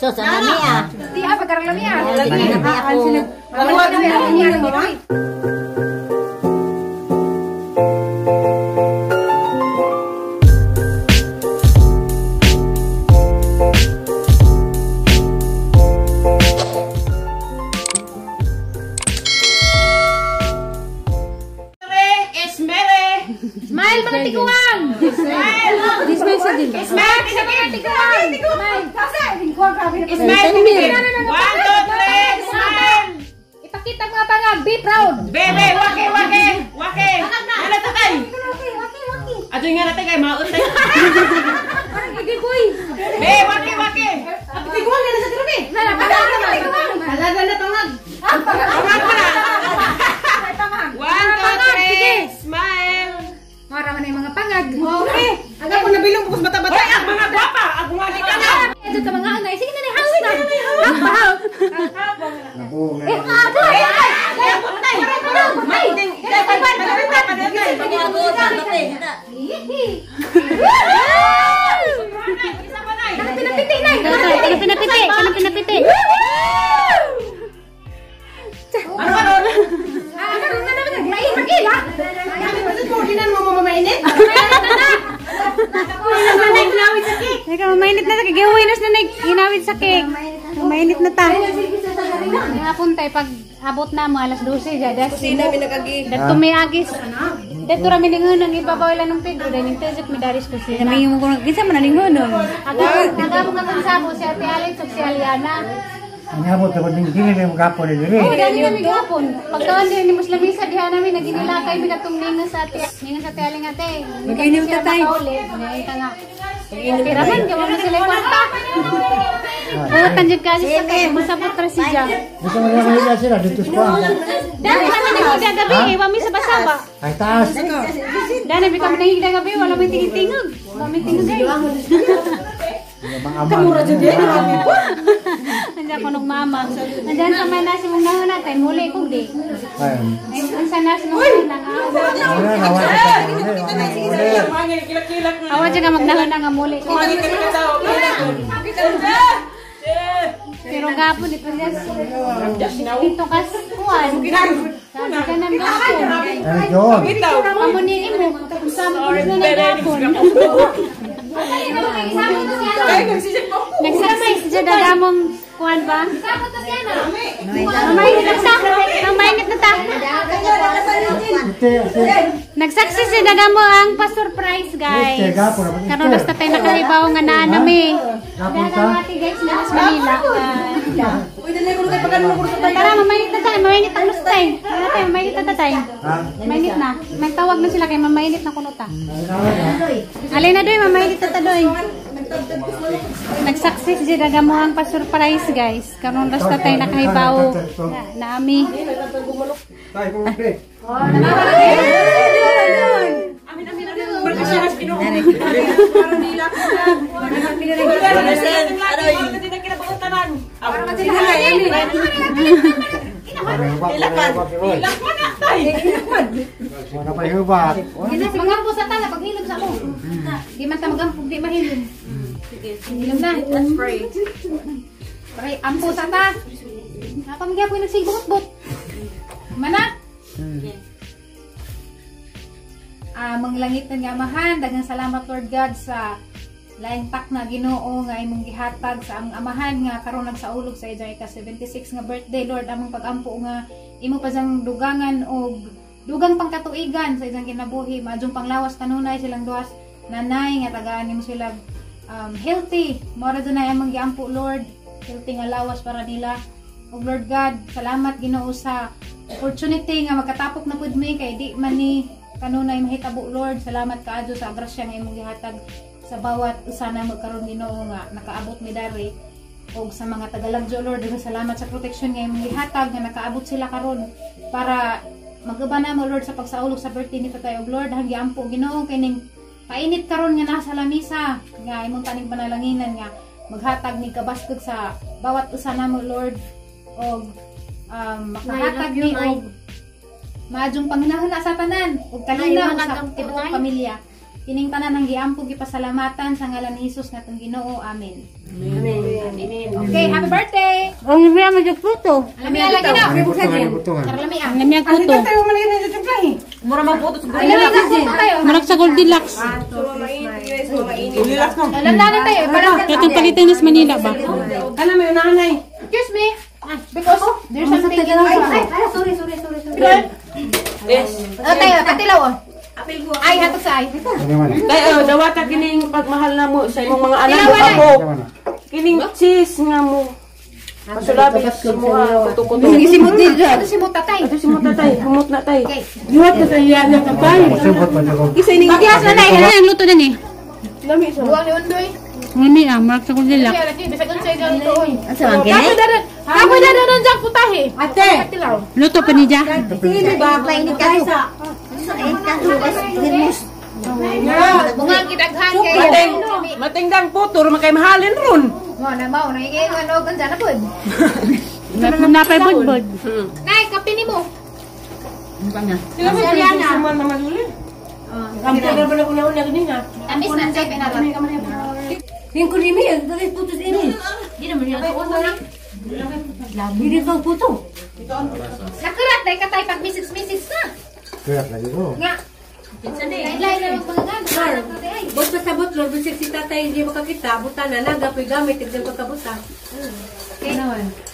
So, sa nami ah. Di ah, pagkarang lami ah. Hindi na ako. Smile mga tiguang! Smile! Smile sa mga tiguang! Smile! Smile! 1, 2, 3, smile! Ipakita mga pangag, be proud! Bebe, wake, wake! Wake! Ano to kay? Ato nga natin kay maot tayo. Parang igiboy! Be, wake, wake! Tiguang na sa grabe! Alaga na tangag! Tangag pa na! 1, 2, 3, smile! Mara man yung mga pangag. Okay! Aga ko nabilong bukos bata-bata. Hoy, ang mga gwapa! Ang mga kita na! Ito ta mga anay. Sige na na, hawin na! Hap, hap! Eh, ako! Ay! Ay! Kanang pinapiti na! Kanang pinapiti, kanang pinapiti. Ano ano? Ah, ano na naman? Lain, magila! Teka, mamainit na. Giwinos na ginawid sa cake. Mamainit na ta. Nga tayo pag abot na mo alas 12 jadas. Kusina mi nagagi. Dato may agis. Dato rami ningon ang ibabaw lang ng Pedro dahil ning tejok mi daris kusina. Kami yung kung kinsa man aning hunong. Aga aga mo nga konsabo si Ate Alex ug si Aliana. Ang abot ako din dili may magapon ni diri. Oh, dali na mi gapon. Pagkaon din ni Muslimisa diha namin naginilakay mi katong ningon sa ate. Ningon sa Ate Aling ate. Mag-inom ta tay. Ngayon ka nga. Tiraman ka mo sila yung kwarta. Oh, tanjud kasi sa kay masabot ra siya. Gusto mo naman nila sila dito sa kuwan. Dani kami nangigda gabi, eh, wami sa basaba. Ay taas. Dani bi kami nangigda gabi, wala may tingog-tingog. Wala may tingog ay. Mga ama. Nandiyan ko nung mama. Nandiyan sa may nasi mong nahuna tayo, muli kong di. Ay. Ay, ang sa nasi mong nahuna nga. Wala na wala ka. Awa dyan ka magnahuna nga muli ko. Pero gapon, ito siya. Dito kas, kuwan. Sabi ka na gapon. Ay John. Pamuniin mo. Sama ko na nagapon. Nagsaksis dyan na damong kuwan ba? Mamainit na ta. Mamainit na ta. Ite, ite. Nagsaksis dyan na damo ang pa-surprise guys. Karon basta tayo nakahibaw nga naa nami. Gapon ta. Dagang ate guys na sa Manila. Uy, dali ko kay pagano ko sa tayo. Tara, mamainit na tayo. Mamainit ang tayo. Tara tayo, mamainit na tayo. Ha? Mainit na. Nagtawag na sila kay mamainit na kuno ta. Ay na. Alin na doy, mamainit na ta doy. Nagsaksis di daga mo ang pa-surprise guys. Karon basta tayo nakahibaw na naami. Tay ko pre. Wala pa hubak. Magampo sa tala, paghilom sa mo. Di man ta magampo, di mahilom. Hilom na. Let's pray. Pray, ampo sa ta. Napamigya po yung nagsigbot-bot. Mana? Ah, manglangit nga Amahan, daghang salamat Lord God sa laing tak na Ginoo nga imong gihatag sa among amahan nga karon nagsaulog sa iyang ika-76 nga birthday Lord, among pagampo nga imo pa sang dugangan og dugang pangkatuigan sa iyang kinabuhi, maadjong panglawas kanunay silang duhas nanay nga tagaan nimo sila healthy. Mao ra jud na among giampo Lord, healthy nga lawas para nila. Og Lord God, salamat Ginoo sa opportunity nga makatapok na pud mi kay di man ni kanunay mahitabo Lord. Salamat kaadyo sa grasya nga imong gihatag sa bawat usa na magkaron Ginoo nga nakaabot mi dari og sa mga tagalagjo Lord, daghang salamat sa protection nga imong gihatag nga nakaabot sila karon para mag-uban na mo Lord sa pagsaulog sa birthday ni Tatay. Og Lord, hanggi ampo Ginoo kining painit karon nga nasa lamisa nga imong taning panalanginan nga maghatag ni kabaskog sa bawat usa namo Lord og makahatag ni og maadjong panghunahuna sa tanan ug kalinaw sa tibuok pamilya. Kining tanan ang giampo gipasalamatan sa ngalan ni Hesus nga atong Ginoo. Amen. Amen. Okay, happy birthday. Ang niya medyo puto. Lami lagi na. Butuhan. Lami ah. Ang niya kuto. Tayo man lagi na timplahi. Mura maputo sa Ay, lami ka kuto tayo. Murag sa Goldilocks. Goldilocks no. Landanan tayo. Parang Katong palitan ni sa Manila ba? Kana may unahan ay. Excuse me. Because there's something in my Ay, sorry, sorry, sorry, sorry. Yes. Oh, tayo, katilaw oh. Ay, hatog sa ay. Ano man? Tayo dawata kining pagmahal na mo sa imong mga anak Tilawan na. ako. Ano man? Kining cheese nga mo. Pasulabi sa mga kuto-kuto. Isimot ni dyan. Ito si mo tatay. Ito si mo tatay, humot na tay. Okay. Giwat na tayo yan tatay. Masubot man ako. Isa ini. Pagyas na na, ano ang luto na ni? Lami sa. Buwang ni Undoy. Ang niya, murag sa Goldilocks. Kaya lagi, bisag unsay dyan ito oy. Asa man kini? Kapoy dadan. Kapoy dadan dyan putahe. Ate. Katilaw. Luto pa ni Ja. Sino ba? Mainit ka to. Mainit ka to. Hirmos. Bunga gidaghan kay. Mateng, matingdang puto, makay mahalin ron. Mo na mao na ingon og unsa na pud. Napay budbud. Nay, kape nimo. Sila ba yung suman Mama Luli? Ang tagal ba na una-una kanina? Tamis na say pinarot. Yung kulimi, ang dali putos ini. Di naman yan. Hindi ka puto. Nakurat day katay pag message-message na. Kaya lagi ko. Nga. Lain-lain na mag mga gan. Bot pa sa bot, Lord, bisag si tatay hindi makakita, buta na naga, po'y gamit, tignan pagkabuta. Kay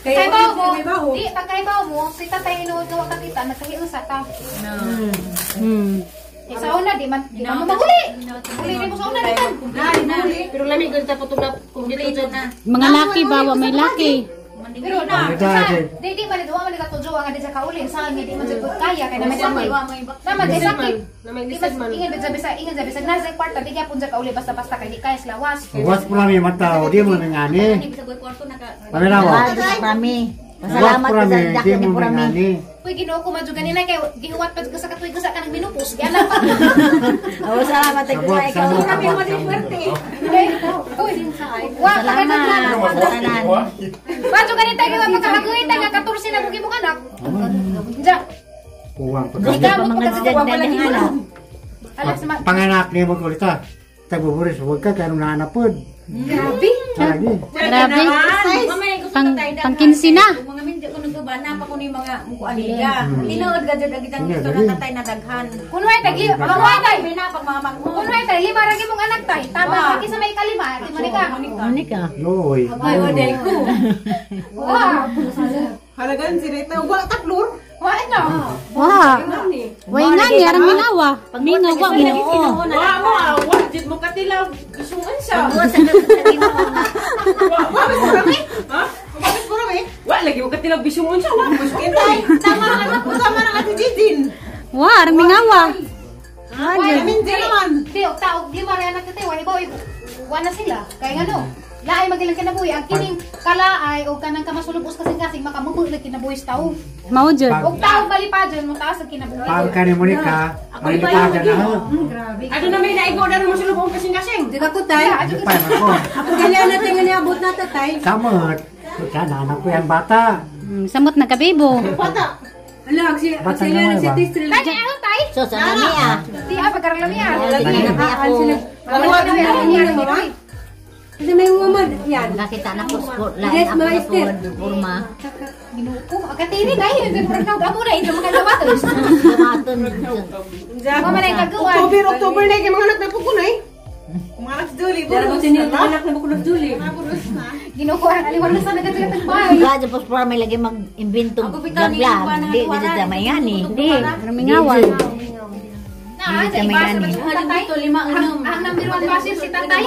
Kaya mo, may baho. di pagkaibaw mo, si tatay inuod nga wa kakita, nagkahiusa ta. Eh, sa una di man di man mo maguli. Uli ni mo sa una di man. Pero lami ganito po na kung dito na. Mga laki ba? Wa may laki. Pero na, Ang sa, dati. di di man wa man ka tujo nga di sa kauli sa nga di man jud kaya kay na may sakit. Na man may sakit. Di man ingon bid sa ingon sa bisag nasa kwarta di gyapon sa kauli basta-basta kay di kaya sa lawas. Was po namin mata, di mo nangani. Paminawa. Prami. Was Pasalamat po ka sa namin, di dako ni mo Purami. nangani. Uy, Ginoo ko man jud ganina kay gihuwat pa jud ka sa katuig sa kanang minupos. Gianak pa. Oh, salamat kay Sabot, ikaw. sabot, sabot, sabot. Uy, wa Salamat. Tanan. Wa jud ganita kay wa pagkahaguit nga 14 na bugi mong anak. Diya, Puwang Ikaw pagkakas. mo Mga dyan na ng anak. Alas ma. Panganak ni mo kulita. Tagbuburis, huwag ka, kaya nung naanapod. Grabe. Lagi. Grabe. Pang 15 na. Mga minjo ko nagkabana pa kuno yung mga mukuan nila. Tinuod ka jud ang Hindi, gusto dali. na tatay na daghan. Kunway tagi, kunway tay. May na pag mga mangho. Kunway tay, lima ra mong anak tay. Tama lagi sa may kalima, di mo ni ka. Monica. Loy. Ay, ko. Wa. Halagan si Rita, wala taklor. Wa na. Wa. Way nga ni arang minawa. Mingaw wa mo. Wa mo ah, wa jud mo katilaw isungan siya. Buwa sa Ginoo nga. Wa Ha? Bakit puro eh? Wa lagi mo katilaw bisungon siya, wa mo Tay, tama na anak ko, tama na ati Jijin. Wa arang mingawa. Wa Minjo naman. Di og taog lima ra anak tay, wa ibaw wa na sila. Kay ngano? Laay magilang kinabuhi ang kining kalaay o kanang kamasulubos kasing-kasing makamubuhi kinabuhi sa tao. Mao jud. Og taog malipadyon mo taas ang kinabuhi. Pag ka ni Monica, may lipadan na ha. Ano na may naigo na mo sulubong kasing-kasing. Di ka ko tay. Lipay man ko. Ako ganyan natin nga niabot na tatay. Samot. Sana anak ko yan bata. Samot na kabibo. Ala, si Bata sila naman na si ba? Tistril. Tay, ano tay? So, sa nami ah. Di ah pagkarang lami ah. Nami ako. Kasi may woman yan. Nakita na ko sport lain Yes, ako na maester. po forma. Ginoo ko, akatiri na yun, murag na amo na inyo mga gawaton. Tumaton. Wa man ay kagawan. October, October na yung mga anak na po ko na eh. Mga anak si Julie. Dara ko sinil anak na po ko na Julie. Ginoo ko ang aliwan na sa nagkatag bay. Ga tapos para may lagi mag-imbento bla Di di sa may ngani. Di arang mingawa. Na, sa iba sa mga tatay. Ang number one basil si tatay.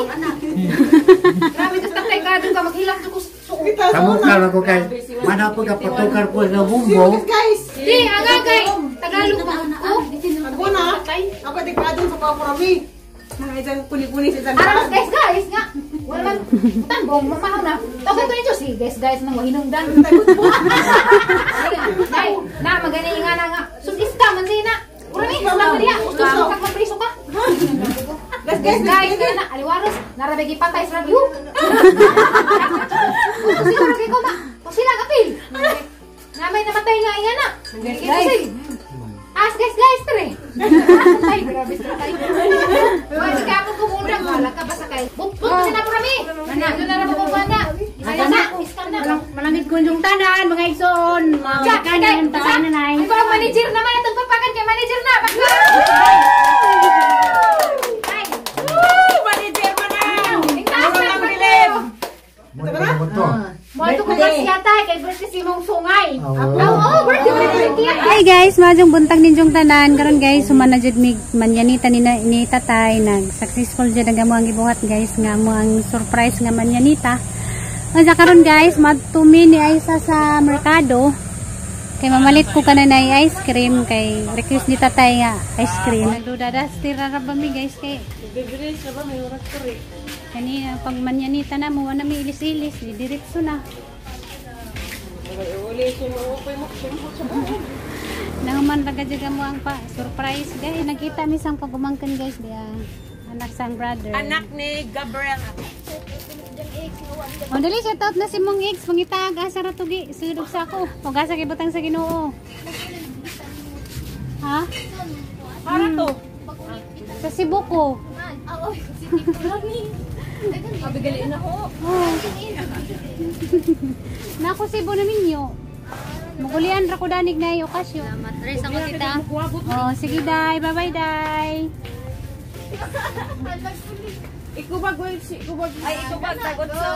Grabe ka tatay ka doon ka maghilak ko suo. Samot ka lang ko kay. Manapod ka patukar ko sa bumbo. Guys, Di, ang agay. Tagalog ba ko? ako na. Ako tigpadon sa paporami. Mga isang kuni-kuni sa isang Aras guys guys nga. Wala man tambong mamahaw na. Tawagan ko ninyo si guys guys nang wahinungdan. Ay, na magani nga na nga. Sus isda man sina. Ura mi, wala pa diha. Gusto sa kag mapriso ka. Guys guys guys na aliwaros narabegi patay sa review. Siguro kay ko ma. Kung sila kapil. Na may namatay nga nga na. Guys guys. As guys guys tre. Ay, grabe sa tayo. Wala ka ako kumuna, wala ka basta kay. Bukbuk sina po kami. Ana, doon na ra po na. Isa na. Kunyong tanan, mga igsoon, mga kanan, tanan ay. Ay, parang manager naman itong papakan kay manager na. Ay! Manager mo na! Itaas na Ang bilib! Mo ito kung yata kay birthday si mong sungay. Oo. Birthday mo ni Hi guys, madyong buntag ninyong tanan. Karon guys, humana jud mig manyanita ni tatay nag successful jud ang amo ang gibuhat guys nga amo ang surprise nga manyanita. Unsa karon guys, madtumi ni Aisa sa merkado. Kay mamalit ko kananay ice cream kay request ni tatay nga ice cream. Nagduda tira ra ba mi guys kay Bibilis na ba? May oras ko rin. kanina pag manyanita na mo wala mi ilis-ilis, di diretso na. Nahuman raga jud mo ang pa surprise guys. Nakita mi sang pagumangkan guys diya. Anak sang brother. Anak ni Gabriel. O dali shout out na si mong ex mangitag asa ra tugi sudog sa ako. O gasa kay butang sa Ginoo. Ha? Para to. Sa Cebu ko. Abigalin ako. Oh. Nako Cebu na ninyo. Mugulian ra ko danig na okasyon. Salamat rin sa tita. Oh, sige day, bye-bye day. Ikubag, wait, si ikubag. Ay, ikaw ba? Sagot sa.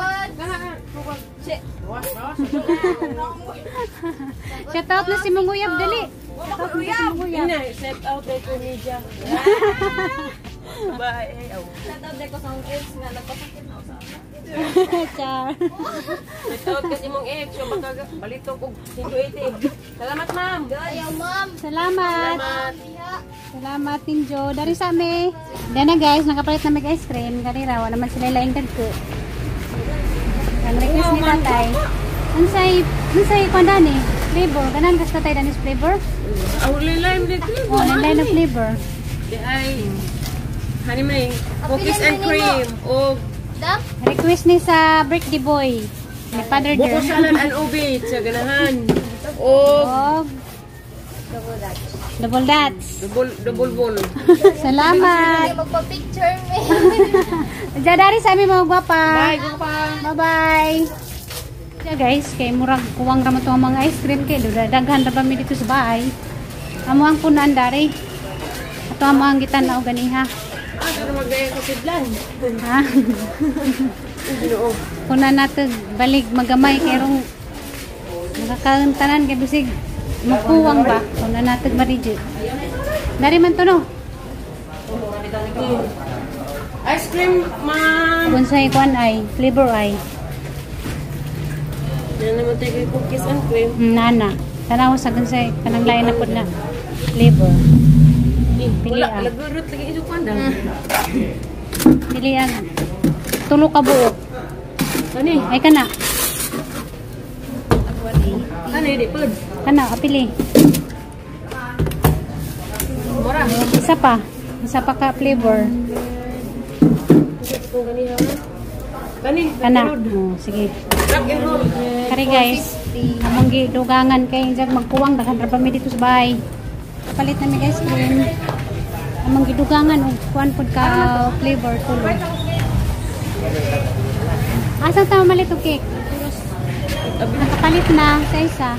Shout out na si Mong Uyab dali. Shout out na si Mong Uyab. Ina, set out like media. Bye. Shout out ko sa akong ex nga nagpasakit na ako sa ako. Char. Set out kasi mong ex. Yung baka balitok og 180. Salamat, ma'am. Ayaw, ma'am. Salamat. Salamat. Salamat Tinjo. Dari sa ame. Dana guys, nakapalit na mag ice cream. Karira, wala man sila laing dagko. Ang request ni tatay. Unsay kuan dani? Flavor. Ganan kas tatay danis flavor? Ang lime dito. Oh, lain na flavor. Di ay. Hani may cookies and cream. O Dam? Request ni sa birthday boy. Ni Father buko Der. salad and ube. Sa ganahan. O Og Double dots. double ball. Salamat. Magpa-picture me. Diyan dari sa amin mga gwapa. Bye, gwapa. Bye-bye. Yeah, guys, kay murag kuwang ra man to ang mga ice cream kay daghan ra ba mi dito sa bahay. Amo ang punan dari. Ato amo ang gitan-aw ganiha. Ah, pero magdaya ko sidlan. Ha? Punan nato balig magamay kay rong nakakauntanan kay bisig magkuwang ba. Punan nato mariji. Dari man to no. Ice cream, ma'am. Unsay kuan ay flavor ay. Yan naman tayo kay cookies and cream. Nana. Tanaw sa gunsay kanang lain na pud na flavor. Pili Wala, ah. lagurot lagi iso kwan daw. Pili ang tulo ka buok. Kani, Ay kana. kani di pud. Kana apili. Mura. Isa pa. Isa pa ka flavor. Kung gani ha. Kani, Kana. Oh, sige. Rock and roll. Kari guys, among gidugangan kay jag magkuwang daghan ra pa mi dito sa bahay. Palit na mi ice cream. Among gidugangan og kuan pud ka flavor tulo. Asa ta mamalit og cake? Nakapalit na sa isa.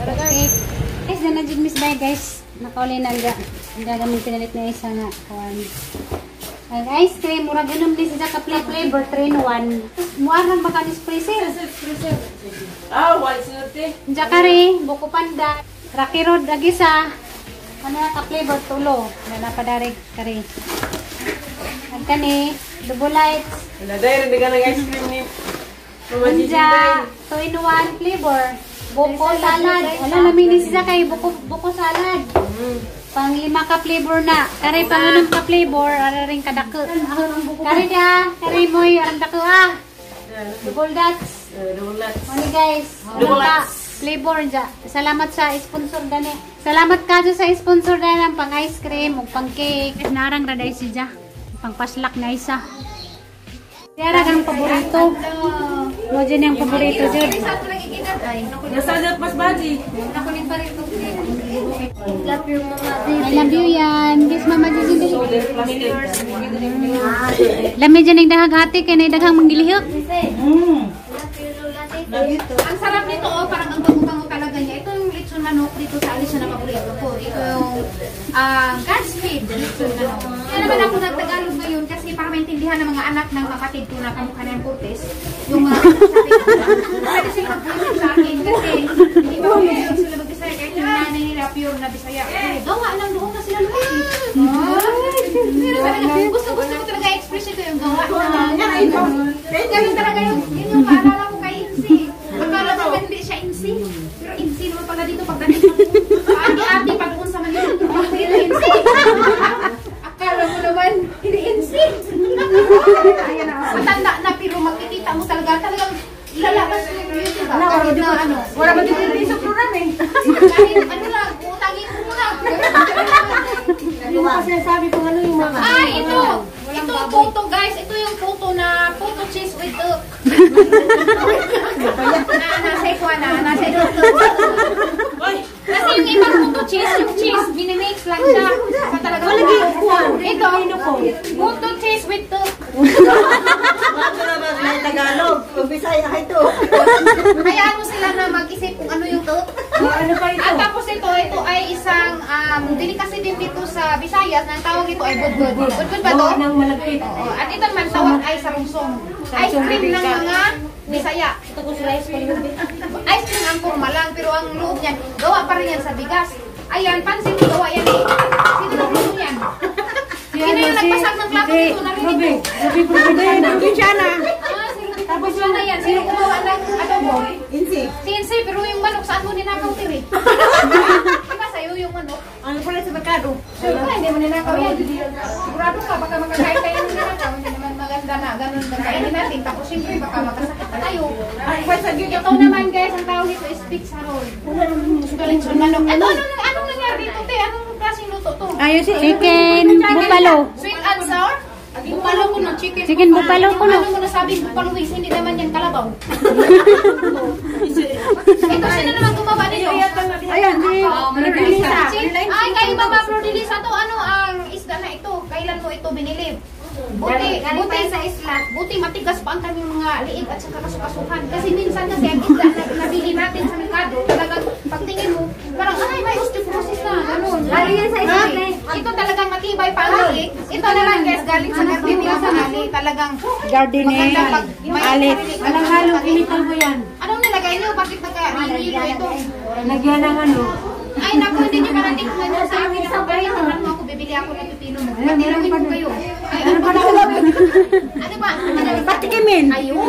Cake. Guys, na jud miss bay guys. Nakauli na ang gagamit pinalit na isa nga kuan. Ang ice cream, murag inom din siya ka flavor 3 in 1. Muarang baka ni freezer. Ah, wala sinate. Jakari, buko panda, Rocky Road agisa. Ano na ka flavor tulo. Na napadareg kari. Ang kani, double lights. Wala dahil rin ng ice cream ni Mama Gigi. Unja, 2 in 1 flavor. Buko salad. Wala namin ni siya kay buko salad. Pang 5 ka flavor na. Kari pang 6 ka flavor, ara rin kadako. Kari dia, kari moy arang dako ah. Double dots. Double nuts. Ano guys? Double Ano ka? Flavor dya. Salamat sa sponsor dani. Salamat ka dyan sa sponsor dani ng pang ice cream ug pang cake. Narang raday si dya. Pang paslak na isa. Yara kang paborito. Mo dyan yung paborito dyan. Nasa dyan pas baji. I love you yan. Kiss Mama Gigi. Lami dyan ang daghang ate kay na daghang manggilihok. Ang sarap nito, oh, parang ang bango-bango talaga niya. Ito yung lechon manok dito sa Alicia na paborito ko. Ito yung Godspeed lechon manok. Kaya naman ako nagtagalog ngayon kasi para maintindihan ng mga anak ng kapatid ko na kamukha ng Cortez, yung mga sabi ko, pwede sila mag sa akin kasi hindi pa pwede sila mag-Bisaya kahit yung nanay nila pure na Bisaya. Gawa lang doon na sila lumaki. Pero talaga, gusto ko talaga express ito yung gawa na. Ganun talaga yung, yun yung maalala ko kay Insi. Akala ko hindi siya Insi. Pero Insi naman pala dito pagdating sa ati-ati pa doon sa Manila. Dito Insi. Akala mo naman, hindi Insi. Matanda na pero makikita mo talaga. Talagang lalabas yung beauty ba? Kahit na ano. Wala ba dito yung program eh? Kahit ano lang, utangin mo muna. Hindi mo kasi nasabi kung ano yung mga... Ay, ito! Ito ang puto, guys. Ito yung puto na puto cheese with duck. Nasa ikuha na. Nasa ikuha. Kasi yung ibang puto cheese, yung cheese, minimix lang siya. Sa talagang ito, puto cheese with duck. Bago naman may Tagalog. Kung Bisaya ito. Hayaan mo sila na mag-isip kung ano yung duck. Ano pa ito? At tapos ito ay isang delicacy din dito sa Visayas. Ang tawag ito ay budbud. Budbud ba to? Gawa ng malagkit. Oo. At ito naman tawag ay sarungsong. Ice cream ng mga Bisaya. Ice cream ang forma lang, pero ang loob niyan, gawa pa rin yan sa bigas. Ayan, pansit, gawa yan eh. Sino nagluto yan? Sino yung nagpasag ng plato dito? Narinig ko. Ruby Provinciana. Ah, si Ruby Provinciana yan. Sino gumawa ng adobo? Insi. Si Insi, pero yung manok, saan mo ninakaw, Tiri? Diba sa'yo yung manok? Ano pala sa merkado? Sure ka, hindi mo ninakaw yan. Sigurado ka, baka makakain tayo ng ninakaw. Hindi naman maganda na ganun na kainin natin. Tapos siyempre, baka magkasakit pa tayo. Ito naman guys, ang tawag ito is pizza roll. Ito lechon manok. Ito, anong nangyari dito, te? Anong klaseng luto to? Ayos, chicken buffalo. Sweet and sour? Buffalo ko no, chicken. Chicken buffalo ko no. Ano mo nasabi, buffalo wings, hindi naman yan kalabaw. Ito, sino naman gumawa nito? Ayan, si Flordelisa. Ay, kayo ba ba, Flordelisa? To, ano ang isda na ito? Kailan mo ito binili? Buti, buti sa isla, buti matigas pa ang kanyang mga liig at saka kasukasuhan. Kasi minsan kasi ang isda na nabili natin sa merkado, talagang pagtingin mo, parang ay, may osteoporosis na, ganun. Lalo yan sa isla. Ito talagang matibay pa ang liig. Ito naman guys, galing sa garden nila sa Ali, talagang Garden maganda pag may Alit. Walang halong chemical mo yan. Anong nilagay niyo? Bakit nagka-hilo ito? Lagyan ng ano. Ay, naku, hindi nyo pa natikman yun sa akin. Ako, kahit naman mo ako, bibili ako ng pipino mo. Patilawin ko kayo. Ay, ano ba? Ano ba? Patikimin. Ayun!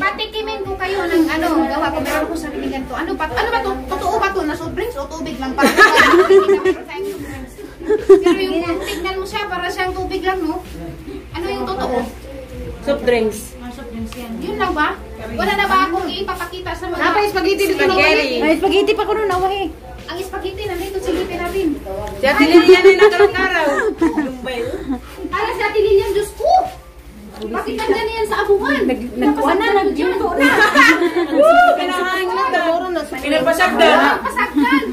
Patikimin ko kayo ng ano, gawa ko. Meron ko sarili ganito. Ano ba? Ano ba to? Totoo ba to? Na soft drinks o tubig lang? Para pero yung tignan mo siya, para siyang tubig lang, no? Ano yung totoo? Soft drinks. Yun lang ba? Wala na ba akong ipapakita sa mga... Napa spaghetti dito na Spaghetti. Ay, spaghetti pa ko nun, awahe. Ang spaghetti nandito, silipin natin. Si Ate Lilian ay nakarong-araw. Para si Ate Lilian, Diyos ko! Bakit nandyan yan sa abuhan? Nagkuha na, nagluto na. Pinapasagdan. Pasagdan!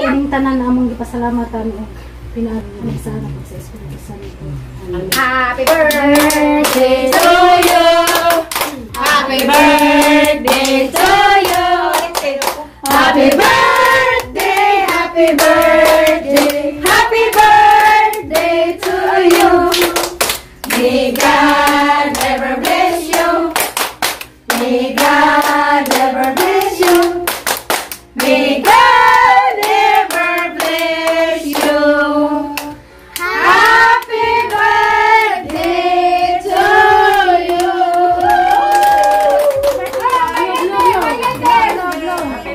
Ining tanan na among gipasalamatan o pinaagi sa anak sa Espiritu Santo. Happy birthday To you. Happy birthday to you. Happy birthday, happy birthday, happy birthday to you. May God ever bless you. May God ever bless you. May God ever bless you. Happy birthday to you.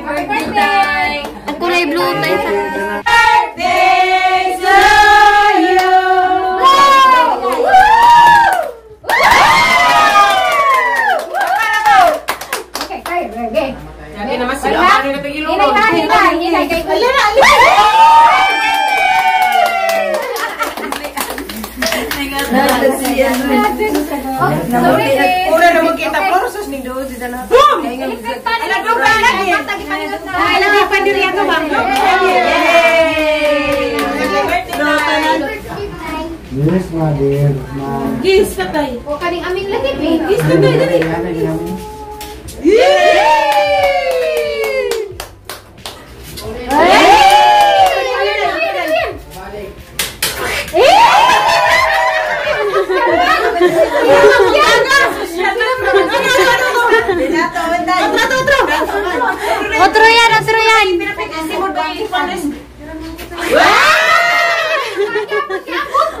Happy birthday! Ang kulay blue tayo sa... Birthday to you. Okay, okay, okay. Sabi naman sila, ano na tagilunod. Hinay, hinay, hinay, hinay. Sorry, sis. Ura na magkita process ni do dito na. Boom! Ay, lagi pa diri ato ba? Yes, mother. Ma. Kiss tatay. O kaning aming lagi, babe. Kiss tatay dali. Ano, ano, ano. Yeah!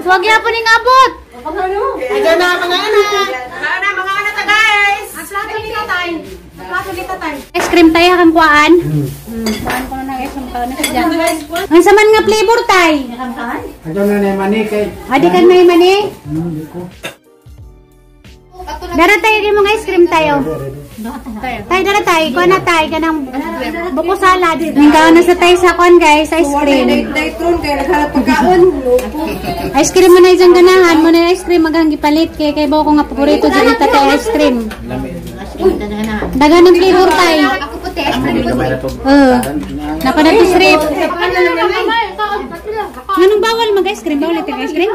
Wag yapon ning abot. Ayan na, mga anak. Mga anak ta, guys. Ang plato ni tatay. Ang plato ni tatay. Ice cream tayo kang kuan. Kuan ko na guys, ang kaon na siya. Ang saman nga flavor tay. Ato na ni mani kay. Adi kan may mani. Di ko. Dara tayo di mga ice cream tayo. Tay dara tay, kuan na tay kanang buko salad. Ning kaon na sa tay sa kuan guys, ice cream. Daytron kay naghanap pagkaon. Ice cream mo na isang ganahan mo na ice cream maghang gipalit kay kay ko nga paborito dyan tatay ice cream. Dagan ng flavor tay. Ako puti, ice cream puti. Napa na to strip. Nganong bawal mag ice cream? Bawal ito ice cream?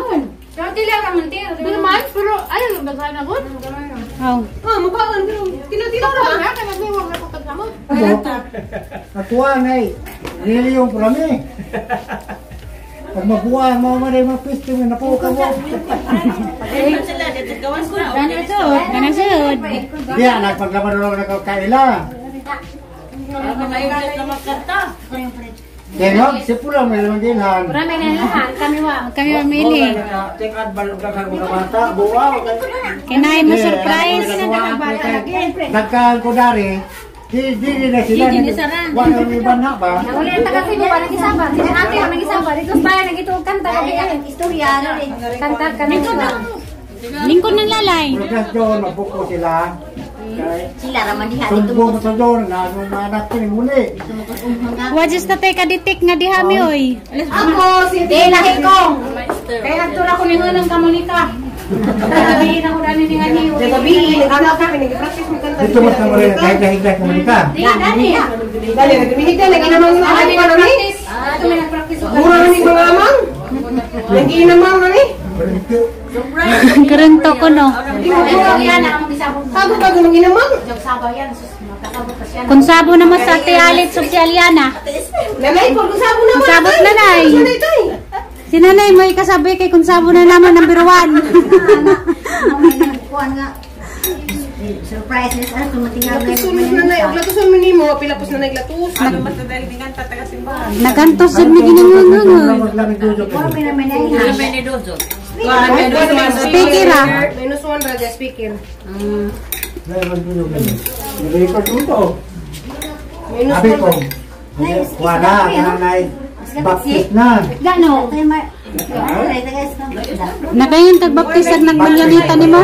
Naman, pero ayun, daghan na gud. Oh. Ah, makaon pero tilo-tilo ra. Atuan ay. Niliyong prami. Pag mabuha mo man ay mapisto mo napo ka mo. Ganang sud. Diya nagpaglaban na lang kaila. Kaya si pula may lamang dinhan. Marami na lahat. Kami wa, kami mamili. Take out balog ka mga bata, buwa. Kinay mo surprise. Nagkaan ko dari. Di na sila. Wala may banha ba? Uli ang taga Cebu para gisaba. Di na ate ang gisaba. Dito sa bayan nagituog kanta kami ang istorya kanta kanang Lingkod ng lalay. Progress doon, magbuko sila. Sila raman diha dito. Sumbong sa doon, na anong mga anak ko ni muli. Wajis na tayo kaditik nga dihami oy. Ako si Di lahi kong. Kaya adto ra ko ningon ang kamonika. Sabihin ako dani ni ngani. Gabi, naghanap ka nag-practice mo kanta. Dito mas na rin, kahit nahigla komunika. Di dani. Dali, nagmihigda, naginamang na kami pa nami. Ato may nagpractice og Mura na ni mga amang. Naginamang na ni. Karanto ko no. Tago-tago nang inamang. Kung sabo naman sa Ate Alit sub si Aliana. Nanay, kung sabo naman. Kung sabot nanay. Nanay tay. Si nanay may kasabi kay kung sabo na naman number 1. Kuan nga. Surprise ni sa tumatingaw na Latuson mo nanay, og latuson mo nimo, pila pos nanay latus. Nagantos jud mi giningungungon. Speaker ah. -1 ra speaker. Record mo. Sabi ko, wala, nanay, baptist na. Gano? Nakayin kag baptist ag nagmanyanita nimo?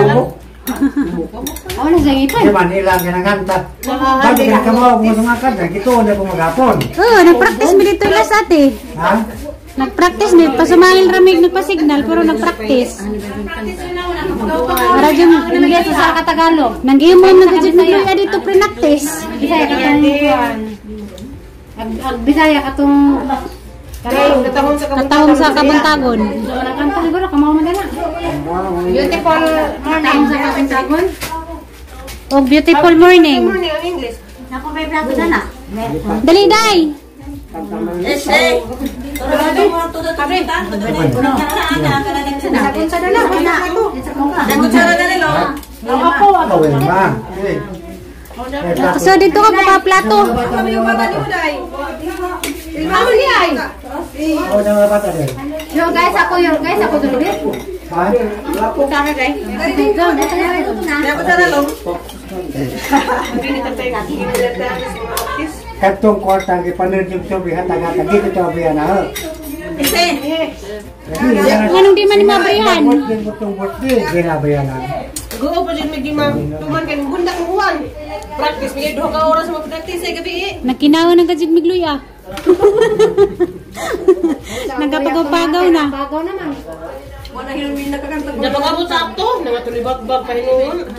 Ako na sa ipon. Di Manila ang ginaganta. Bakit ka mo kung sumakad, nagkito na kung maghapon. Oo, nagpractice mi dito ilas ate. Ha? Nagpractice mi, pasumangil ramig nagpa-signal pero nagpractice. Para jud sa Tagalog. Nang-imo na gud mi dito pre-practice. Bisaya katong kuan. Ag Bisaya katong Katahong sa Kabuntagon. Kanta siguro kamaw man na. Beautiful morning sa Kabuntagon. Og beautiful morning. Morning ang English. Nako may plato na na. Dali day. So dito ka pa plato. Yo guys, ako yo guys, ako dulu. Ha? Katong kwarta ang ipanod yung sobi hatag-hatag dito ito abrihan na. Anong di man ni mabrihan? Ginabrihan na. Go pa jud mig tuman kay bundak mo uwan. Practice mig duha ka oras mo practice ay gabi eh. Nakinawa ng kajid migluya. Nagkapagaw-pagaw na. Pagaw naman. Napagabot sa akto, nangatulibag-bag pa hinuon.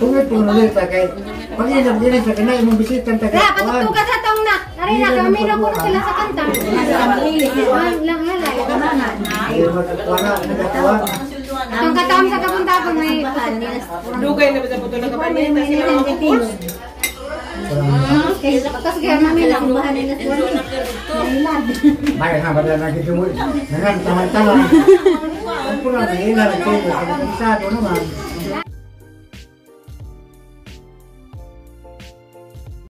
Tungod po na sa kay pag-inom din sa kanay imong bisita ta kay. Ra, patugtugan sa taong na. Nari na kami na kuno sila sa kanta. Lang halay. Itong kataon sa Kabuntagon may Dugay na ba sa puto na kapanita sila mga couples? Tapos kaya namin lang. May ha ba na gidumul. Nangan taman-taman. Ang pura may ilan ko sa naman.